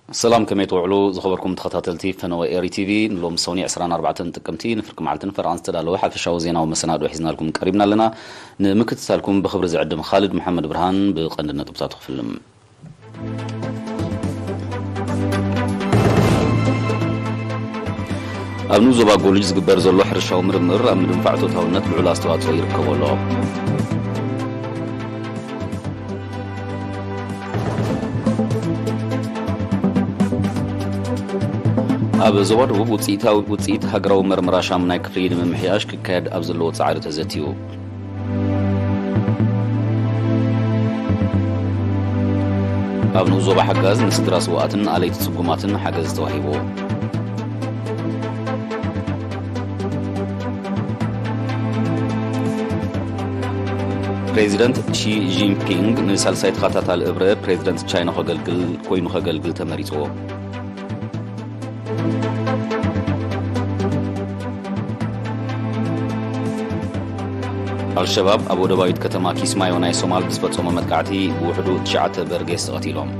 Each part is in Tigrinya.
ሰላም፣ ከመይ ትውዕሉ ዝኸበርኩም ተኸታተልቲ ፈነወ ኤሪ ቲቪ? ንሎም ሰውኒ ዕስራን ኣርባዕተን ጥቅምቲ ንፍርቂ መዓልትን ፈረቓን ዝተዳለወ ሓፈሻዊ ዜናዊ መሰናድኦ ሒዝናልኩም ቀሪብና ኣለና። ንምክትታልኩም ብኽብሪ ዝዕድም ኻልድ መሓመድ ብርሃን። ብቐንዲ ነጥብታቱ ክፍልም። ኣብ ንኡስ ዞባ ጎልጅ ዝግበር ዘሎ ሕርሻዊ ምርምር ኣብ ምድንፋዕ እቶታውነት ልዑል ኣስተዋጽኦ ይርከቦ ኣሎ። ኣብ ዞባ ደቡብ ውጽኢታዊ፣ ውጽኢት ሃገራዊ መርመራ ሻሙናይ ክፍሊ ንምምሕያሽ ክካየድ ኣብ ዘለዎ ጻዕሪ ተዘትዩ። ኣብ ንኡስ ዞባ ሓጋዝ ንስድራ ስውኣትን ኣለይቲ ጽጉማትን ሓገዝ ተዋሂቡ። ፕሬዚደንት ሺ ጂንፒንግ ንሳልሳይ ተኸታታሊ እብረ ፕሬዚደንት ቻይና ከገልግል፣ ኮይኑ ከገልግል ተመሪጽዎ። ኣልሸባብ ኣብ ወደባዊት ከተማ ኪስማዮ ናይ ሶማል ብዝፈጸሞ መጥቃዕቲ ብውሕዱ ትሽዓተ በርጌስ ተቐቲሎም።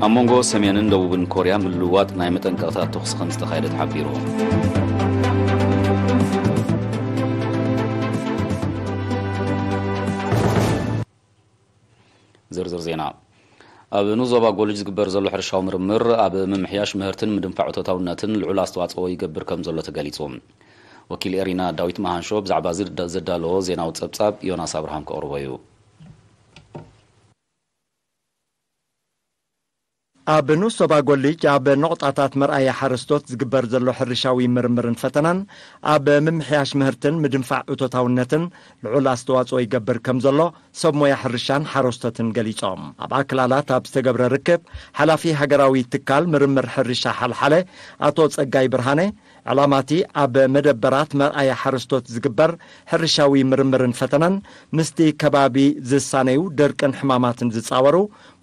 ኣብ መንጎ ሰሜንን ደቡብን ኮርያ ምልውዋጥ ናይ መጠንቀቕታ ተኹሲ ከም ዝተኻየደ ተሓቢሩ። ዝርዝር ዜና። ኣብ ንኡስ ዞባ ጎልጅ ዝግበር ዘሎ ሕርሻዊ ምርምር ኣብ ምምሕያሽ ምህርትን ምድንፋዕ እቶታውነትን ልዑል ኣስተዋጽኦ ይገብር ከም ዘሎ ተገሊጹ። ወኪል ኤሪና ዳዊት መሃንሾ ብዛዕባ እዚ ዘዳለዎ ዜናዊ ጸብጻብ ዮናስ ኣብርሃም ከቕርቦ እዩ። ኣብ ንኡስ ዞባ ጎልጅ ኣብ ነቑጣታት መርኣያ ሓረስቶት ዝግበር ዘሎ ሕርሻዊ ምርምርን ፈተናን ኣብ ምምሕያሽ ምህርትን ምድንፋዕ እቶታውነትን ልዑል ኣስተዋጽኦ ይገብር ከም ዘሎ ሰብ ሞያ ሕርሻን ሓረስቶትን ገሊጾም። ኣብ ኣክላላት ኣብ ዝተገብረ ርክብ፣ ሓላፊ ሃገራዊ ትካል ምርምር ሕርሻ ሓልሓለ ኣቶ ጸጋይ ብርሃነ፣ ዕላማቲ ኣብ መደበራት መርኣያ ሓረስቶት ዝግበር ሕርሻዊ ምርምርን ፈተናን ምስቲ ከባቢ ዝሳነዩ ደርቅን ሕማማትን ዝጻወሩ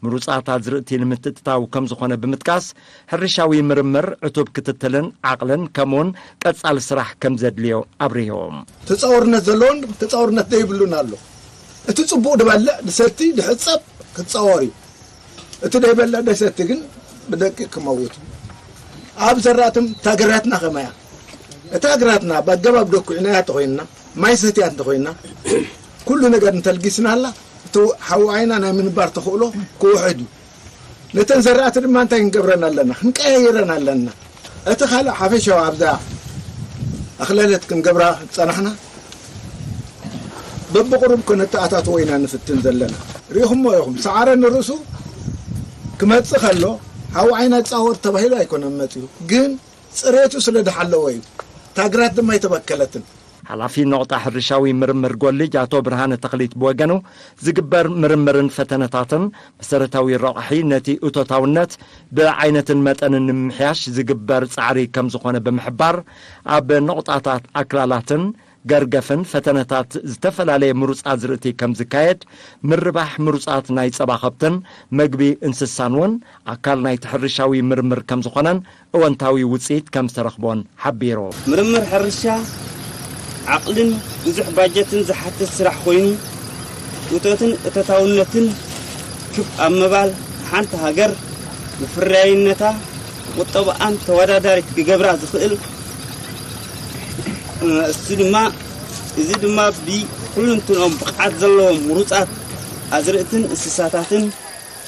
ምሩጻት ኣዝርእቲ ንምትእትታው ከም ዝኾነ ብምጥቃስ፣ ሕርሻዊ ምርምር ዕቱብ ክትትልን ዓቕልን ከምኡውን ቀጻሊ ስራሕ ከም ዘድልዮ ኣብሪሆም። ተጻዋርነት ዘለዎን ተጻዋርነት ዘይብሉን ኣሎ። እቲ ጽቡቕ ድበልዕ፣ ድሰቲ፣ ድሕጸብ ክጻወር እዩ። እቲ ደይበልዕ ደይሰቲ ግን ብደቂቕ ክመውት እዩ። ኣብ ዘራእትም እታ ግራትና ከመያ? እታ ግራትና ብኣገባብ ደኩዕናያ እንተኾይንና፣ ማይ ሰትያ እንተኾይንና፣ ኩሉ ነገር እንተልጊስናላ፣ እቲ ሓዊ ዓይና ናይ ምንባር ተኽእሎ ክውሕድ እዩ። ነተን ዘራእቲ ድማ እንታይ ክንገብረን ኣለና? ክንቀያይረን ኣለና። እቲ ካልእ ሓፈሻዊ ኣብዛ ኣኽለለት ክንገብራ ዝጸናሕና፣ በብቕሩብ ከነተኣታትዎ ኢና ንፍትን ዘለና። ርኢኹሞ ኢኹም፣ ሰዓረ ንርእሱ ክመጽእ ከሎ፣ ሓዊ ዓይና ይጻወር ተባሂሉ ኣይኮነን መጺኡ፣ ግን ጽሬቱ ስለ ድሓለወ እዩ። እታ ግራት ድማ ኣይተበከለትን። ሓላፊ ነቑጣ ሕርሻዊ ምርምር ጎልጅ ኣቶ ብርሃነ ተኽሊት ብወገኑ፣ ዝግበር ምርምርን ፈተነታትን መሰረታዊ ረቑሒ ነቲ እቶታውነት ብዓይነትን መጠንን ንምምሕያሽ ዝግበር ጻዕሪ ከም ዝኾነ ብምሕባር፣ ኣብ ነቑጣታት ኣክላላትን ገርገፍን ፈተነታት ዝተፈላለየ ምሩጽ ኣዝርእቲ ከም ዝካየድ፣ ምርባሕ ምሩጻት ናይ ጸባ ከብትን መግቢ እንስሳን እውን ኣካል ናይቲ ሕርሻዊ ምርምር ከም ዝኾነን እወንታዊ ውጽኢት ከም ዝተረኽቦን ሓቢሩ። ምርምር ሕርሻ ዓቕልን ብዙሕ ባጀትን ዝሓትት ስራሕ ኮይኑ፣ እቶትን እቶታውነትን ክብ ኣብ ምባል ሓንቲ ሃገር ብፍርያይነታ ቁጠባኣን ተወዳዳሪት ክገብራ ዝኽእል፣ እሱ ድማ፣ እዚ ድማ ብኩልንትንኦም ብቕዓት ዘለዎም ምሩጻት ኣዝርእትን እንስሳታትን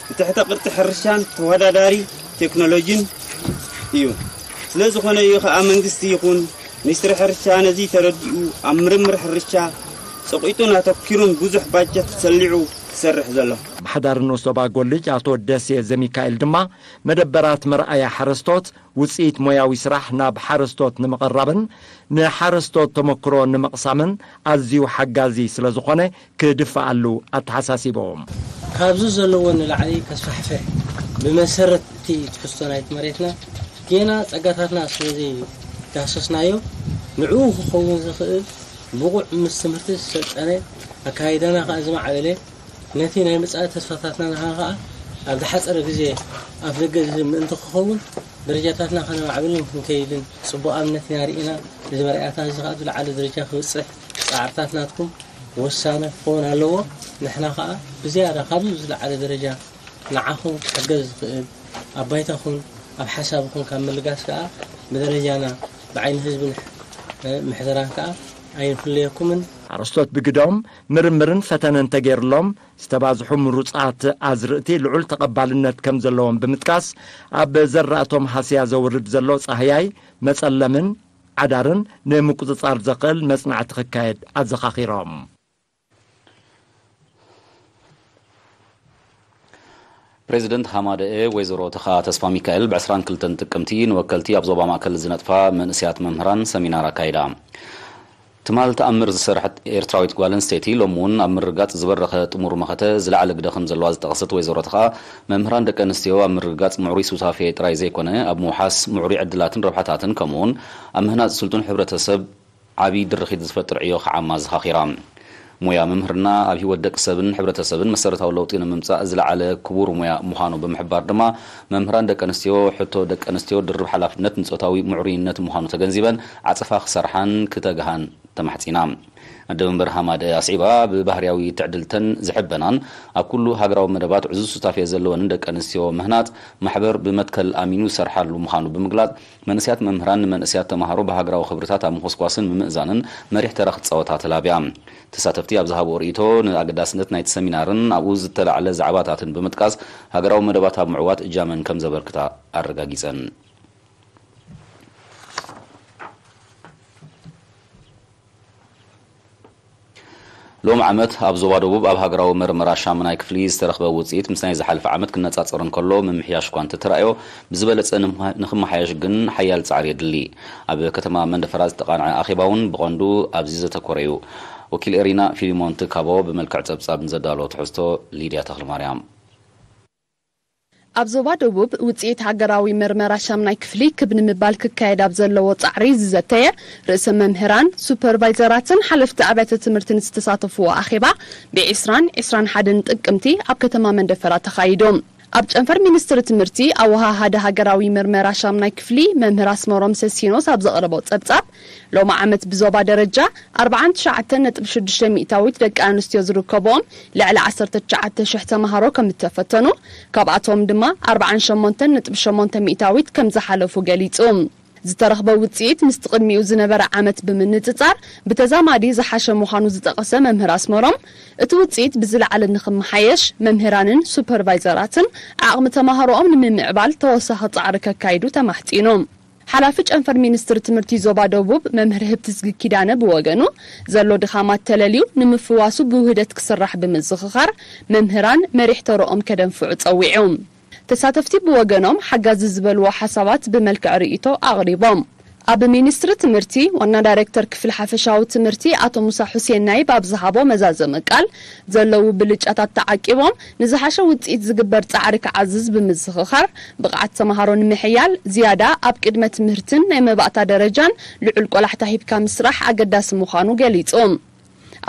ብትሕተ ቅርጺ ሕርሻን ተወዳዳሪ ቴክኖሎጂን እዩ። ስለ ዝኾነ እዩ ከኣ መንግስቲ ይኹን ሚኒስትሪ ሕርሻ ነዚ ተረዲኡ ኣብ ምርምር ሕርሻ ጸቒጡን ኣተኲሩን ብዙሕ ባጀት ሰሊዑ ዝሰርሕ ዘሎ። ኣመሓዳሪ ንኡስ ዞባ ጎልጅ ኣቶ ደሴ ዘሚካኤል ድማ መደበራት መርኣያ ሓረስቶት ውጽኢት ሞያዊ ስራሕ ናብ ሓረስቶት ንምቕራብን ንሓረስቶት ተመክሮ ንምቕሳምን ኣዝዩ ሓጋዚ ስለ ዝኾነ ክድፈኣሉ ኣተሓሳሲቦም። ካብዚ ዘለዎ ንላዕሊ ከስፋሕፍሕ ብመሰረት እቲ ትሕዝቶ ናይቲ መሬትና ጌና ጸጋታትና ስለ ዘይዳሰስናዮ ንዕኡ ክኸውን ዝኽእል ብቑዕ ምስ ትምህርቲ ዝሰልጠነ ኣካይዳና ከኣ ዝማዕበለ ነቲ ናይ መጻኢ ተስፋታትና ንኸዓ ኣብ ዝሓጸረ ግዜ ኣፍ ደገ እዚ ምእንቲ ክኸውን ደረጃታትና ከነማዕብልን ክንከይድን ጽቡቕ ኣብነት ኢና ርኢና። እዚ መርኣያታት እዚ ከኣ ዝለዓለ ደረጃ ክብጽሕ ጻዕርታት ናትኩም ወሳነ ክኸውን ኣለዎ። ንሕና ከኣ ብዝያዳ ካብዚ ዝለዓለ ደረጃ ንዓኹም ክሕገዝ ዝኽእል ኣብ ባይታኹም ኣብ ሓሳብኹም ካብ ምልጋስ ከኣ ብደረጃና ብዓይኒ ህዝቢ ምሕደራን ከኣ ኣይንፍለየኩምን። ሓረስቶት ብግዶም ምርምርን ፈተነን ተገይርሎም ዝተባዝሑ ምሩፃት ኣዝርእቲ ልዑል ተቐባልነት ከም ዘለዎም ብምጥቃስ ኣብ ዘራእቶም ሃስያ ዘውርድ ዘሎ ፃህያይ መፀለምን ዓዳርን ንምቁፅፃር ዘኽእል መፅናዕቲ ክካየድ ኣዘኻኺሮም። ፕሬዚደንት ሃማደኤ ወይዘሮ ተኻ ተስፋ ሚካኤል ብ ዕስራን ክልተን ጥቅምቲ ንወከልቲ ኣብ ዞባ ማእከል ዝነጥፋ መንእስያት መምህራን ሰሚናር ኣካይዳ። ትማል ተኣምር ዝሰርሐት ኤርትራዊት ጓል ኣንስተይቲ ሎሚ እውን ኣብ ምርጋጽ ዝበረኸ ጥሙር መኸተ ዝለዓለ ግደ ከም ዘለዋ ዝጠቐሰት ወይዘሮ ተኻ፣ መምህራን ደቂ ኣንስትዮ ኣብ ምርግጋጽ ምዕሩይ ሱታፌ ጥራይ ዘይኮነ ኣብ ምውሓስ ምዕሩይ ዕድላትን ረብሓታትን ከምኡ እውን ኣብ ምህናጽ ስልጡን ሕብረተሰብ ዓቢ ድርኺት ዝፈጥር ዕዮ ክዓማ ኣዘኻኺራ። ሞያ ምምህርና ኣብ ህይወት ደቂ ሰብን ሕብረተሰብን መሰረታዊ ለውጢ ንምምጻእ ዝለዓለ ክቡር ሞያ ምዃኑ ብምሕባር ድማ፣ መምህራን ደቂ ኣንስትዮ ሕቶ ደቂ ኣንስትዮ ድርብ ሓላፍነት ንጾታዊ ምዕሩይነት ምዃኑ ተገንዚበን ዓጸፋ ክሰርሓን ክተግሃን ተማሕጺና። ኣደ መንበር ሃማደ ኣስዒባ፣ ብባህርያዊ ትዕድልተን ዝሕበናን ኣብ ኩሉ ሃገራዊ መደባት ዕዙዝ ሱታፌ ዘለወን ደቂ ኣንስትዮ ምህናጽ ማሕበር ብመትከል ኣሚኑ ዝሰርሓሉ ምዃኑ ብምግላጽ፣ መንእስያት መምህራን ንመንእስያት ተማሃሮ ብሃገራዊ ክብርታት ኣብ ምኹስኳስን ምምእዛንን መሪሕ ተራ ክጻወታ ተላብያ። ተሳተፍቲ ኣብ ዝሃብኦ ርእይቶ፣ ንኣገዳስነት ናይቲ ሰሚናርን ኣብኡ ዝተላዕለ ዛዕባታትን ብምጥቃስ፣ ሃገራዊ መደባት ኣብ ምዕዋት እጃመን ከም ዘበርክታ ኣረጋጊጸን። ሎም ዓመት ኣብ ዞባ ደቡብ ኣብ ሃገራዊ መርመራ ሻምናይ ክፍሊ ዝተረኽበ ውጽኢት ምስ ናይ ዝሓለፈ ዓመት ክነጻጸር እንከሎ ምምሕያሽ እኳ እንተተራእዮ፣ ብዝበለጸ ንኽመሓየሽ ግን ሓያል ጻዕሪ የድሊ። ኣብ ከተማ መንደፈራ ዝተቓንዐ ኣኼባ እውን ብቐንዱ ኣብዚ ዘተኮረ እዩ። ወኪል ኤሪና ፊሊሞን ትካቦ ብመልክዕ ጸብጻብ ንዘዳሎ ትሕዝቶ ሊድያ ተኽለማርያም። ኣብ ዞባ ደቡብ ውጽኢት ሃገራዊ መርመራ ሻምናይ ክፍሊ ክብ ንምባል ክካየድ ኣብ ዘለዎ ጻዕሪ ዝዘተየ ርእሰ መምህራን፣ ሱፐርቫይዘራትን ሓለፍቲ ኣብያተ ትምህርትን ዝተሳተፍዎ ኣኼባ ብዒስራን ዕስራን ሓደን ጥቅምቲ ኣብ ከተማ መንደፈራ ተኻይዱ። ኣብ ጨንፈር ሚኒስትሪ ትምህርቲ ኣወሃሃዲ ሃገራዊ መርመራ ሻምናይ ክፍሊ መምህር ኣስመሮም ሰሲኖስ ኣብ ዘቕረቦ ጸብጻብ፣ ሎሚ ዓመት ብዞባ ደረጃ ኣርባዓን ትሽዓተን ነጥቢ ሽዱሽተ ሚእታዊት ደቂ ኣንስትዮ ዝርከብኦም ልዕሊ ዓሰርተ ትሽዓተ ሽሕ ተምሃሮ ከም እተፈተኑ፣ ካብኣቶም ድማ ኣርባዓን ሸሞንተን ነጥቢ ሸሞንተ ሚእታዊት ከም ዝሓለፉ ገሊጹ። ዝተረኽበ ውጽኢት ምስቲ ቅድሚኡ ዝነበረ ዓመት ብምንጽጻር ብተዛማዲ ዝሓሸ ምዃኑ ዝጠቐሰ መምህር ኣስመሮም፣ እቲ ውጽኢት ብዝለዓለ ንኽመሓየሽ መምህራንን ሱፐርቫይዘራትን ዓቕሚ ተማሃሮኦም ንምምዕባል ተወሳኺ ጻዕሪ ከካይዱ ተማሕጺኑ። ሓላፊ ጨንፈር ሚኒስትሪ ትምህርቲ ዞባ ደቡብ መምህር ህብትዝጊ ኪዳነ ብወገኑ፣ ዘሎ ድኻማት ተለልዩ ንምፍዋሱ ብውህደት ክስራሕ ብምዝኽኻር፣ መምህራን መሪሕ ተርኦም ከደንፍዑ ጸዊዑ። ተሳተፍቲ ብወገኖም ሓጋዚ ዝበልዎ ሓሳባት ብመልክዕ ርእይቶ ኣቕሪቦም። ኣብ ሚኒስትሪ ትምህርቲ ዋና ዳይሬክተር ክፍሊ ሓፈሻዊ ትምህርቲ ኣቶ ሙሳ ሑሴን ናይብ ኣብ ዝሃቦ መዛዘሚ ቃል፣ ዘለዉ ብልጫታት ተዓቂቦም ንዝሓሸ ውፅኢት ዝግበር ፃዕሪ ክዓዝዝ ብምዝኽኻር፣ ብቕዓት ተምሃሮ ንምሕያል ዝያዳ ኣብ ቅድመ ትምህርትን ናይ መባእታ ደረጃን ልዑል ቆላሕታ ሂብካ ምስራሕ ኣገዳሲ ምዃኑ ገሊፁ።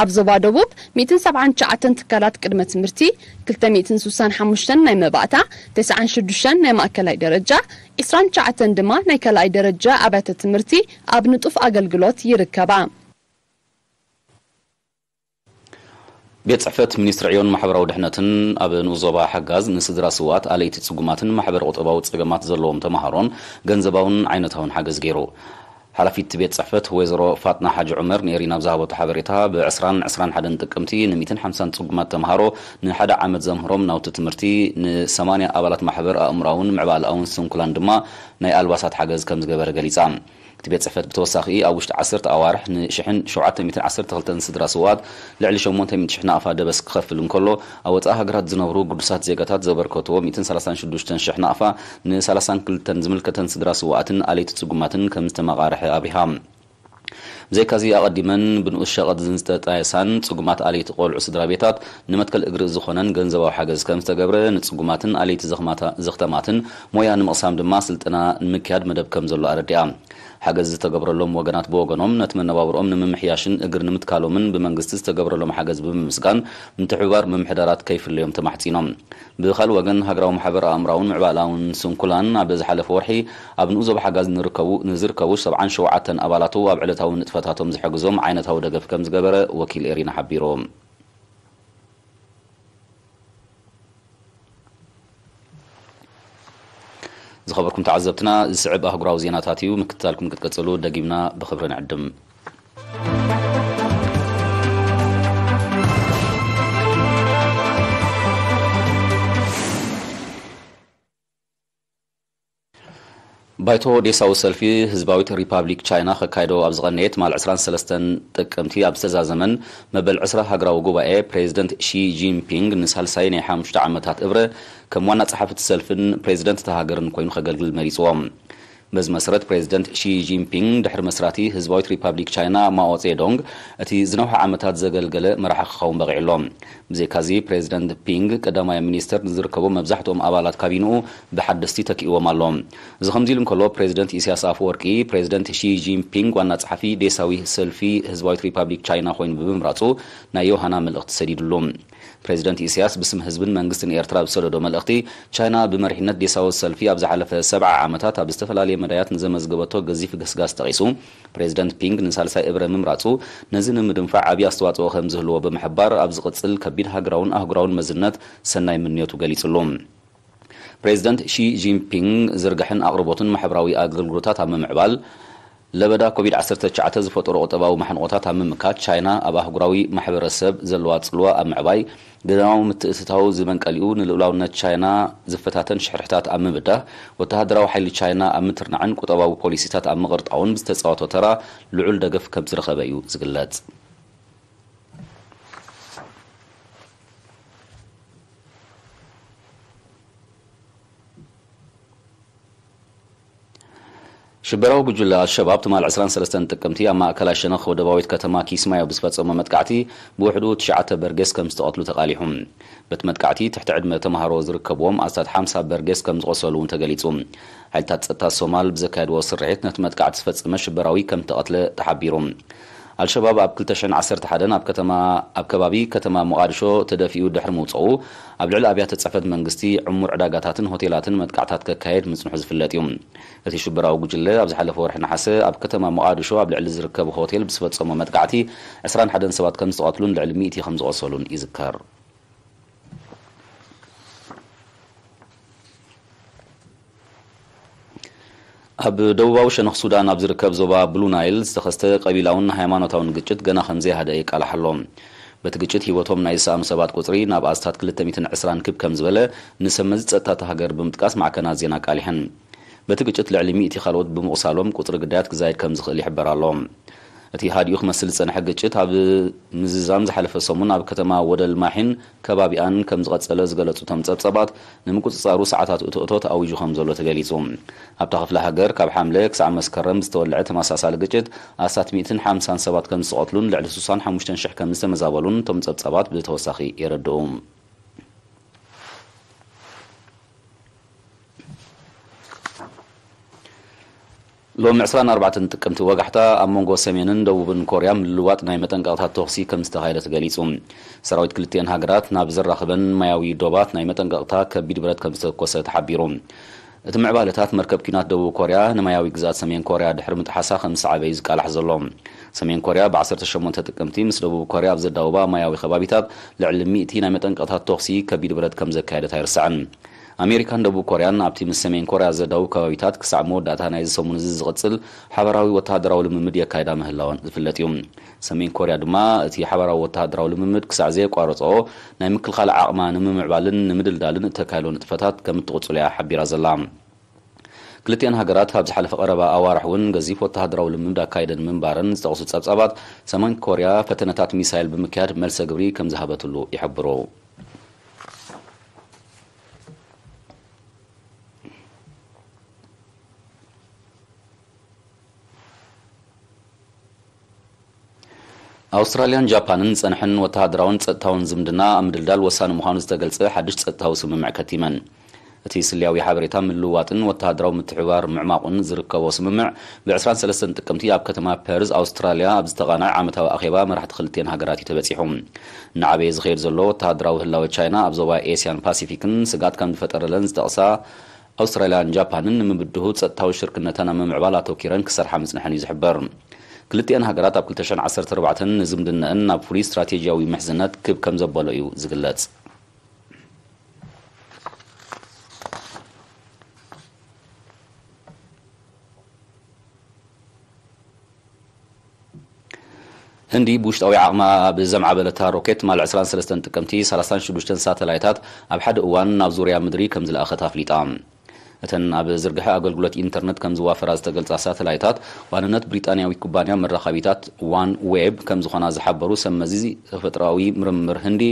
ኣብ ዞባ ደቡብ ሚእትን ሰብዓን ትሽዓተን ትካላት ቅድመ ትምህርቲ፣ ክልተ ሚእትን ስሳን ሓሙሽተን ናይ መባእታ፣ ተስዓን ሽዱሽተን ናይ ማእከላይ ደረጃ፣ ዒስራን ትሽዓተን ድማ ናይ ካልኣይ ደረጃ ኣብያተ ትምህርቲ ኣብ ንጡፍ ኣገልግሎት ይርከባ። ቤት ጽሕፈት ሚኒስትሪ ዕዮን ማሕበራዊ ድሕነትን ኣብ ንኡስ ዞባ ሓጋዝ ንስድራ ስውኣት ኣለይቲ ጽጉማትን ማሕበረ ቁጠባዊ ጸገማት ዘለዎም ተምሃሮን ገንዘባውን ዓይነታውን ሓገዝ ገይሩ። ሓላፊት ቤት ጽሕፈት ወይዘሮ ፋጥና ሓጂ ዑመር ንኤሪና ኣብ ዝሃበቶ ሓበሬታ፣ ብ ዕስራን ዕስራን ሓደን ጥቅምቲ ን ሚእትን ሓምሳን ጽጉማት ተምሃሮ ንሓደ ዓመት ዘምህሮም ናውቲ ትምህርቲ፣ ን ሰማንያ ኣባላት ማሕበር ኣእምሮኣውን ምዕባለኣውን ስንኩላን ድማ ናይ ኣልባሳት ሓገዝ ከም ዝገበረ ገሊጻ። እቲ ቤት ጽሕፈት ብተወሳኺ ኣብ ውሽጢ ዓሰርተ ኣዋርሕ ን ሽሕን ሸውዓተ ሚእትን ዓሰርተ ክልተን ስድራ ስውኣት ልዕሊ ሸሞንተ ሚእቲ ሽሕ ናቕፋ ደበስ ክኸፍል እንከሎ፣ ኣብ ወጻኢ ሃገራት ዝነብሩ ግዱሳት ዜጋታት ዘበርከትዎ ሚእትን ሰላሳን ሽዱሽተን ሽሕ ናቕፋ ን ሰላሳን ክልተን ዝምልከተን ስድራ ስውኣትን ኣለይቲ ጽጉማትን ከም ዝተመቓርሐ ኣብሪሃ። ብዘይካዚ ኣቐዲመን ብንኡስ ሸቐጥ ዝንዝጠጣየሳን ጽጉማት ኣለይቲ ቆልዑ ስድራ ቤታት ንመትከል እግሪ ዝኾነን ገንዘባዊ ሓገዝ ከም ዝተገብረ፣ ንጽጉማትን ኣለይቲ ዘኽማታ-፣ ዘኽተማትን ሞያ ንምቕሳም ድማ ስልጠና ንምክያድ መደብ ከም ዘሎ ኣረዲኣ። ሓገዝ ዝተገብረሎም ወገናት ብወገኖም፣ ነቲ መነባብርኦም ንምምሕያሽን እግር ንምትካሎምን ብመንግስቲ ዝተገብረሎም ሓገዝ ብምምስጋን፣ ምትሕብባር ምምሕዳራት ከይፍለዮም ተማሕጺኖም። ብኻልእ ወገን፣ ሃገራዊ ማሕበር ኣእምራውን ምዕባላውን ስንኩላን ኣብ ዝሓለፈ ወርሒ ኣብ ንኡዞብ ሓጋዝ ንርከቡ፣ ንዝርከቡ ሰብዓን ሸውዓተን ኣባላቱ ኣብ ዕለታዊ ንጥፈታቶም ዝሕግዞም ዓይነታዊ ደገፍ ከም ዝገበረ ወኪል ኤሪና ሓቢሩ። ዝኸበርኩም ተዓዘብትና፣ ዝስዕብ ኣህጉራዊ ዜናታት እዩ። ምክትታልኩም ክትቀጽሉ ደጊምና ብኽብሪ ንዕድም። ባይቶ ዴሳዊ ሰልፊ ህዝባዊት ሪፓብሊክ ቻይና ከካይዶ ኣብ ዝቐነየ ትማል ዕስራን ሰለስተን ጥቅምቲ ኣብ ዝተዛዘመን መበል ዕስራ ሃገራዊ ጉባኤ፣ ፕሬዚደንት ሺ ጂንፒንግ ንሳልሳይ ናይ ሓሙሽተ ዓመታት እብረ ከም ዋና ጸሓፊ እቲ ሰልፍን ፕሬዚደንት እታ ሃገርን ኮይኑ ከገልግል መሪጽዎ። በዚ መሰረት፣ ፕሬዚደንት ሺ ጂንፒንግ ድሕሪ መስራቲ ህዝባዊት ሪፓብሊክ ቻይና ማኦ ጼዶንግ እቲ ዝነውሐ ዓመታት ዘገልገለ መራሒ ክኸውን በቒዑ ኣሎ። ብዘይካዚ፣ ፕሬዚደንት ፒንግ ቀዳማይ ሚኒስተር ንዝርከቦም መብዛሕትኦም ኣባላት ካቢንኡ ብሓደስቲ ተኪእዎም ኣሎ። እዚ ከምዚ ኢሉ እንከሎ፣ ፕሬዚደንት ኢሳያስ ኣፈወርቂ፣ ፕሬዚደንት ሺ ጂንፒንግ ዋና ጸሓፊ ዴሳዊ ሰልፊ ህዝባዊት ሪፓብሊክ ቻይና ኮይኑ ብምምራጹ ናይ ዮሃና መልእኽቲ ሰዲዱሉ። ፕሬዚደንት ኢሳያስ ብስም ህዝብን መንግስትን ኤርትራ ኣብ ዝሰደዶ መልእኽቲ፣ ቻይና ብመሪሕነት ዴሳዊ ሰልፊ ኣብ ዝሓለፈ ሰብዓ ዓመታት ኣብ ዝተፈላለየ መዳያት ንዘመዝገበቶ ገዚፍ ገስጋስ ጠቒሱ፣ ፕሬዚደንት ፒንግ ንሳልሳይ እብረ ምምራጹ ነዚ ንምድንፋዕ ዓብዪ ኣስተዋጽኦ ከም ዝህልዎ ብምሕባር፣ ኣብ ዝቕጽል ከቢድ ሃገራውን ኣህጉራውን መዝነት ሰናይ ምንዮቱ ገሊጹሉ። ፕሬዚደንት ሺ ጂንፒንግ ዝርግሐን ኣቕርቦትን ማሕበራዊ ኣገልግሎታት ኣብ ምምዕባል፣ ለበዳ ኮቪድ ዓሰርተ ትሽዓተ ዝፈጠሮ ቁጠባዊ ማሕንቆታት ኣብ ምምካት፣ ቻይና ኣብ ኣህጉራዊ ማሕበረሰብ ዘለዋ ጽልዋ ኣብ ምዕባይ፣ ገዳማዊ ምትእትታው ዝመንቀሊኡ፣ ንልኡላውነት ቻይና ዝፈታተን ሽርሕታት ኣብ ምብዳህ፣ ወተሃደራዊ ሓይሊ ቻይና ኣብ ምትርናዕን ቁጠባዊ ፖሊሲታት ኣብ ምቕርጣውን ብዝተጻወቶ ተራ ልዑል ደገፍ ከም ዝረኸበ እዩ ዝግለጽ። ሽበራዊ ጉጅለ ኣልሸባብ ትማል ዕስራን ሰለስተን ጥቅምቲ ኣብ ማእከላይ ሸነኽ ወደባዊት ከተማ ኪስማዮ ብዝፈጸሞ መጥቃዕቲ ብውሕዱ ትሽዓተ በርጌስ ከም ዝተቐትሉ ተቓሊሑ። በቲ መጥቃዕቲ ትሕቲ ዕድመ ተምሃሮ ዝርከብዎም ኣስታት ሓምሳ በርጌስ ከም ዝቖሰሉ እውን ተገሊጹ። ሓይልታት ጸጥታ ሶማል ብዘካየድዎ ስርሒት ነቲ መጥቃዕቲ ዝፈጸመ ሽበራዊ ከም ዝተቐትለ ተሓቢሩ። ኣልሸባብ ኣብ ክልተ ሽሕን ዓሰርተ ሓደን ኣብ ከተማ፣ ኣብ ከባቢ ከተማ ሞቓድሾ ተደፊኡ ድሕሪ ምውጽኡ፣ ኣብ ልዕሊ ኣብያተ ጽሕፈት መንግስቲ ዕሙር ዕዳጋታትን ሆቴላትን መጥቃዕታት ከካየድ ምጽንሑ ዝፍለጥ እዩ። እቲ ሽበራዊ ጉጅለ ኣብ ዝሓለፈ ወርሒ ነሓሰ ኣብ ከተማ ሞቓድሾ ኣብ ልዕሊ ዝርከብ ሆቴል ብዝፈጸሞ መጥቃዕቲ ዕስራን ሓደን ሰባት ከም ዝተቐትሉን ልዕሊ ሚእቲ ከም ዝቖሰሉን ይዝከር። ኣብ ደቡባዊ ሸነኽ ሱዳን ኣብ ዝርከብ ዞባ ብሉ ናይል ዝተኸስተ ቀቢላውን ሃይማኖታውን ግጭት ገና ከም ዘይሃደአ ይቃላሕ ኣሎ። በቲ ግጭት ህይወቶም ናይ ዝሰኣኑ ሰባት ቁጽሪ ናብ ኣስታት ክልተ ሚእትን ዕስራን ክብ ከም ዝበለ ንሰብ መዚ ጸጥታ እታ ሃገር ብምጥቃስ ማዕከናት ዜና ኣቃሊሐን። በቲ ግጭት ልዕሊ ሚእቲ ካልኦት ብምቑሳሎም ቁጽሪ ግዳያት ክዛይድ ከም ዝኽእል ይሕበር ኣሎ። እቲ ሃዲኡ ክመስል ዝጸንሐ ግጭት ኣብ ምዝዛም ዝሓለፈ ሰሙን ኣብ ከተማ ወደል ማሒን ከባቢኣን ከም ዝቐጸለ ዝገለጹ እቶም ጸብጸባት፣ ንምቁጽጻሩ ሰዓታት እቶእቶ ተኣዊጁ ከም ዘሎ ተገሊጹ። ኣብታ ክፍለ ሃገር ካብ ሓምለ ክሳዕ መስከረም ዝተወልዐ ተመሳሳሊ ግጭት ኣስታት ሚእትን ሓምሳን ሰባት ከም ዝተቐትሉን ልዕሊ ስሳን ሓሙሽተን ሽሕ ከም ዝተመዛበሉን እቶም ጸብጸባት ብተወሳኺ የረድኡ። ሎሚ ዕስራን ኣርባዕተን ጥቅምቲ ወጋሕታ ኣብ መንጎ ሰሜንን ደቡብን ኮርያ ምልልዋጥ ናይ መጠንቀቕታት ተኹሲ ከም ዝተኻየደ ተገሊጹ። ሰራዊት ክልቲኤን ሃገራት ናብ ዘራኽበን ማያዊ ዶባት ናይ መጠንቀቕታ ከቢድ ብረት ከም ዝተኮሰ ተሓቢሩ። እቲ ምዕባለታት መርከብ ኲናት ደቡብ ኮርያ ንማያዊ ግዝኣት ሰሜን ኮርያ ድሕሪ ምጥሓሳ ከም ዝሰዓበ እዩ ዝቃላሕ ዘሎ። ሰሜን ኮርያ ብ ዓሰርተ ሸሞንተ ጥቅምቲ ምስ ደቡብ ኮርያ ኣብ ዘዳውባ ማያዊ ከባቢታት ልዕሊ ሚእቲ ናይ መጠንቀቕታት ተኹሲ ከቢድ ብረት ከም ዘካየደት ኣይርሳዕን። ኣሜሪካን ደቡብ ኮርያን ኣብቲ ምስ ሰሜን ኮርያ ዘዳውብ ከባቢታት ክሳዕ መወዳእታ ናይዚ ሰሙን እዚ ዝቕጽል ሓባራዊ ወተሃደራዊ ልምምድ የካይዳ ምህላወን ዝፍለጥ እዩ። ሰሜን ኮርያ ድማ እቲ ሓባራዊ ወተሃደራዊ ልምምድ ክሳዕ ዘየቋረጽኦ ናይ ምክልኻል ዓቕማ ንምምዕባልን ንምድልዳልን እተካይዶ ንጥፈታት ከም እትቕጽሎ እያ ሓቢራ ዘላ። ክልቲኣን ሃገራት ኣብ ዝሓለፈ ቀረባ ኣዋርሕ እውን ገዚፍ ወተሃደራዊ ልምምድ ኣካይደን ምንባረን ዝጠቕሱ ጸብጻባት፣ ሰሜን ኮርያ ፈተነታት ሚሳይል ብምክያድ መልሰ ግብሪ ከም ዝሃበትሉ ይሕብሩ። ኣውስትራልያን ጃፓንን ዝጸንሐን ወተሃደራውን ጸጥታውን ዝምድና ኣብ ምድልዳል ወሳኒ ምዃኑ ዝተገልጸ ሓድሽ ጸጥታዊ ስምምዕ ከቲመን። እቲ ስልያዊ ሓበሬታ ምልውዋጥን ወተሃደራዊ ምትሕብባር ምዕማቑን ዝርከቦ ስምምዕ፣ ብ ዕስራን ሰለስተን ጥቅምቲ ኣብ ከተማ ፐርዝ ኣውስትራልያ ኣብ ዝተቓንዐ ዓመታዊ ኣኼባ መራሕቲ ክልቲኤን ሃገራት እዩ ተበጺሑ። እናዓበየ ዝኸይድ ዘሎ ወተሃደራዊ ህላወ ቻይና ኣብ ዞባ ኤስያን ፓሲፊክን ስግኣት ከም ዝፈጠረለን ዝጠቕሳ ኣውስትራልያን ጃፓንን፣ ንምብድሁ ጸጥታዊ ሽርክነተን ኣብ ምምዕባል ኣተኪረን ክሰርሓ ምጽንሐን እዩ ዝሕበር። ክልቲኤን ሃገራት ኣብ ክልተ ሽሕን ዓሰርተ ኣርባዕተን ንዝምድነአን ናብ ፍሉይ ስትራቴጂያዊ ምሕዝነት ክብ ከም ዘበሎ እዩ ዝግለጽ። ህንዲ ብውሽጣዊ ዓቕማ ብዘምዓበለታ ሮኬት፣ ትማሊ ዕስራን ሰለስተን ጥቅምቲ፣ ሰላሳን ሽዱሽተን ሳተላይታት ኣብ ሓደ እዋን ናብ ዙርያ ምድሪ ከም ዝለኣኸት ኣፍሊጣ። እተን ኣብ ዝርግሐ ኣገልግሎት ኢንተርነት ከም ዝዋፈራ ዝተገልጻ ሳተላይታት፣ ዋንነት ብሪጣንያዊ ኩባንያ መራኸቢታት ዋን ዌብ ከም ዝኾና ዝሓበሩ ሰብ መዚ ተፈጥሮኣዊ ምርምር ህንዲ፣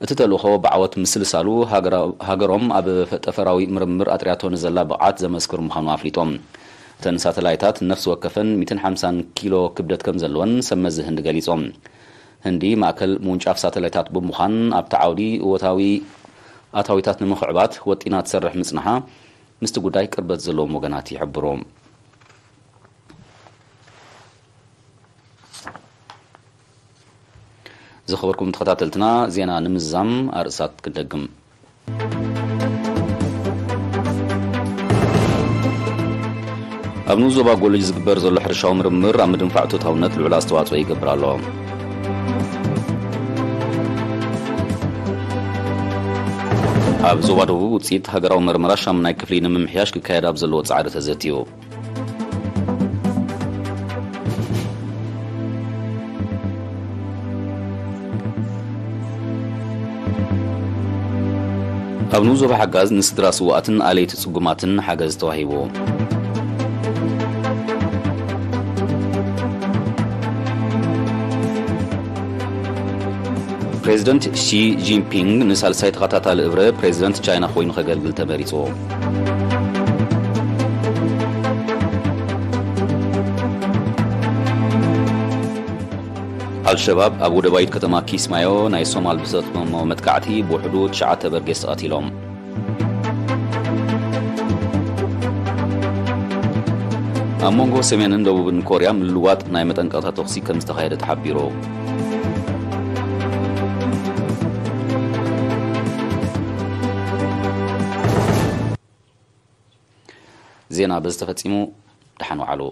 እቲ ተልእኾ ብዓወት ምስልሳሉ፣ ሃገራ-፣ ሃገሮም ኣብ ፈ-፣ ጠፈራዊ ምርምር ኣጥርያቶ ንዘላ ብቕዓት ዘመስክር ምዃኑ ኣፍሊጦም። እተን ሳተላይታት ነፍሲ ወከፈን ሚእትን ሓምሳን ኪሎ ክብደት ከም ዘለወን ሰብ መዚ ህንዲ ገሊጾም። ህንዲ ማእከል ምውንጫፍ ሳተላይታት ብምዃን፣ ኣብቲ ዓውዲ እወታዊ ኣታዊታት ንምኽዕባት ወጢና ትሰርሕ ምጽንሓ፣ ምስቲ ጉዳይ ቅርበት ዘለዎም ወገናት ይሕብሩ። ዝኸበርኩም ተኸታተልትና፣ ዜና ንምዝዛም ኣርእስታት ክንደግም። ኣብ ንኡስ ዞባ ጎልጅ ዝግበር ዘሎ ሕርሻዊ ምርምር ኣብ ምድንፋዕ እቶታውነት ልዑል ኣስተዋጽኦ ይገብር ኣሎ። ኣብ ዞባ ደቡብ ውጽኢት ሃገራዊ መርመራ ሻሙናይ ክፍሊ ንምምሕያሽ ክካየድ ኣብ ዘለዎ ጻዕሪ ተዘትዩ። ኣብ ንኡስ ዞባ ሓጋዝ ንስድራ ስውኣትን ኣለይቲ ጽጉማትን ሓገዝ ተዋሂቡ። ፕሬዚደንት ሺ ጂንፒንግ ንሳልሳይ ተኸታታሊ እብረ ፕሬዚደንት ቻይና ኮይኑ ከገልግል ተመሪጹ። ኣልሸባብ ኣብ ወደባዊት ከተማ ኪስማዮ ናይ ሶማል ብዝፈጸሞ መጥቃዕቲ ብውሕዱ ትሽዓተ በርጌስ ተቐቲሎም። ኣብ መንጎ ሰሜንን ደቡብን ኮርያ ምልዋጥ ናይ መጠንቀቕታ ተኹሲ ከም ዝተኻየደ ተሓቢሩ። ዜና በዚ ተፈጺሙ። ደሓን ዋዕሉ።